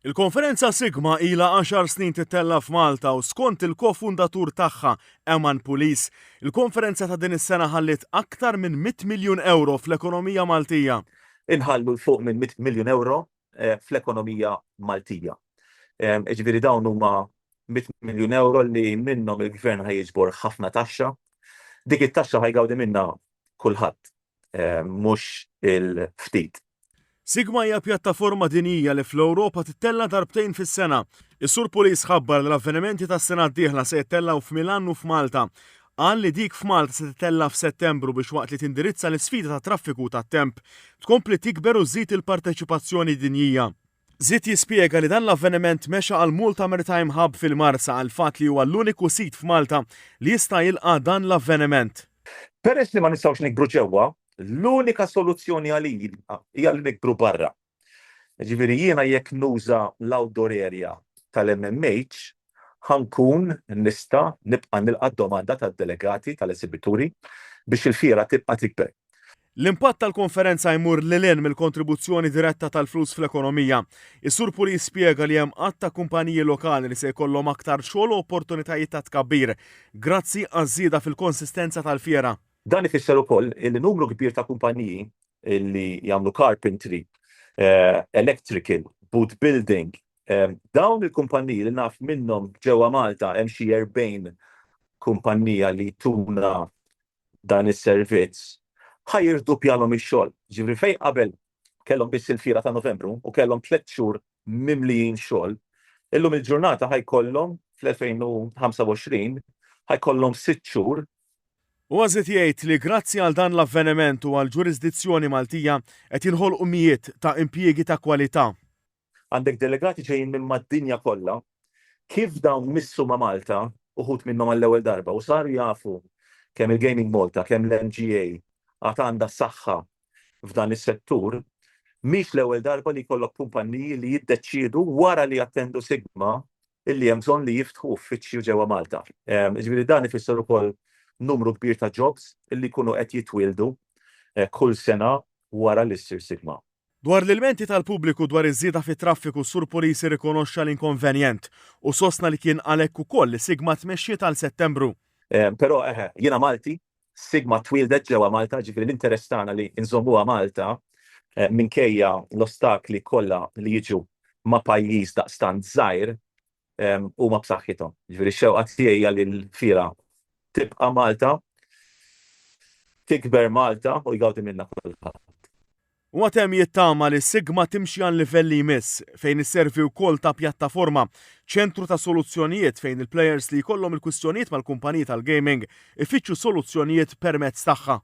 Il-konferenza Sigma ilha għaxar snin tittella' f'Malta u skont il-kofundatur tagħha, Eman Pulis, il-konferenza ta' din is-sena ħalliet aktar minn 100 miljun ewro fl-ekonomija Maltija. Inħallu 'l fuq minn 100 miljun ewro fl-ekonomija Maltija. Jiġifieri dawn huma 100 miljun ewro li minnhom il-Gvern ħa jiġbor ħafna taxxa. Dik it-taxxa ħa jgawdi minnha kulħadd, mhux il-ftit. Sigma hija pjattaforma dinjija li fl-Ewropa tittella' darbtejn fis-sena. Is-Sur Pulis ħabbar li l-avvenimenti tas-sena d-dieħla se jittellgħu f'Milan u f'Malta. Qal li dik f'Malta se titella' f'Settembru biex waqt li tindirizza l-isfida tat-traffiku u tat-temp, tkompli tikber u żżid il-parteċipazzjoni dinjija. Żied jispjega li dan l-avveniment mexa għal Malta Maritime Hub fil-Marsa għall-fatt li huwa l-uniku sit f'Malta li jista' jilqa' dan l-avveniment. Peress li ma nistgħux nikbru ġewwa, l-unika soluzzjoni għalina hija li nikbru barra. Jiġifieri jiena jekk nuża l-outdoor area tal-MMH ħa nkun nista' nibqa' nilqa' d-domanda tad-delegati tal-esibituri biex il-fiera tibqa' tikber. L-impatt tal-konferenza jmur lil hinn mill-kontribuzzjoni diretta tal-flus fl-ekonomija. Is-Sur Pulis spjega li hemm għadd ta' kumpaniji lokali li se jkollhom aktar xogħol u opportunitajiet ta' tkabbir grazzi għaż-żieda fil-konsistenza tal-fiera. Dan ifisser ukoll li numru kbir ta' kumpaniji li jagħmlu carpentry, electrical, boot building, dawn il-kumpaniji li naf minnhom ġewwa Malta hemm xi 40 kumpanija li jtuna dan is-servizz, ħa jirduppjalhom ix-xogħol. Jiġifieri fejn qabel kellhom biss il-fiera ta' Novembru u kellhom tlett xhur mimlijin xogħol, illum il-ġurnata ħa jkollhom fl-2025 ħa jkollhom sitt xhur. Huwa żied jgħid li grazzi għal dan l-avveniment u għall-ġurisdizzjoni Maltija qed jinħolqu mijiet ta' impjiegi ta' kwalità. Għandek delegati ġejjin minn mad-dinja kollha. Kif dawn missu ma' Malta, uħud minnhom għall-ewwel darba, u saru jafu kemm il-Gaming Malta, kemm l-MGA għad għandha saħħa f'dan is-settur, mhix l-ewwel darba li jkollok kumpanniji li jiddeċiedu wara li jattendu Sigma illi hemm bżonn li jiftħu uffiċċju ġewwa Malta. Jiġifieri dan ifisser ukoll numru kbir ta' jobs illi jkunu qed jitwieldu kull sena wara li ssir Sigma. Dwar l-ilmenti tal-pubbliku dwar iż-żieda fit-traffiku s-Sur Pulis irrikonoxxa l-inkonvenjent u sostna li kien għalhekk ukoll li Sigma tmexxiet għal Settembru. Però eħe, jiena Malti, Sigma twieldet ġewwa Malta, ġifieri l-interess tagħna li nżommuha Malta minkejja l-ostakli kollha li jiġu ma' pajjiż daqstant żgħir huma b'saħħithom. Ġifieri x-xewqa tiegħi hija li l-fiera tibqa' Malta, tikber Malta u jgawdi minnha kulħadd. Huwa temm jittama li Sigma timxi għal-livell li jmiss, fejn isservi wkoll ta' pjattaforma, ċentru ta' soluzzjonijiet fejn il-plejers li jkollhom il-kwistjonijiet mal-kumpaniji tal-gaming ifittxu soluzzjonijiet permezz tagħha.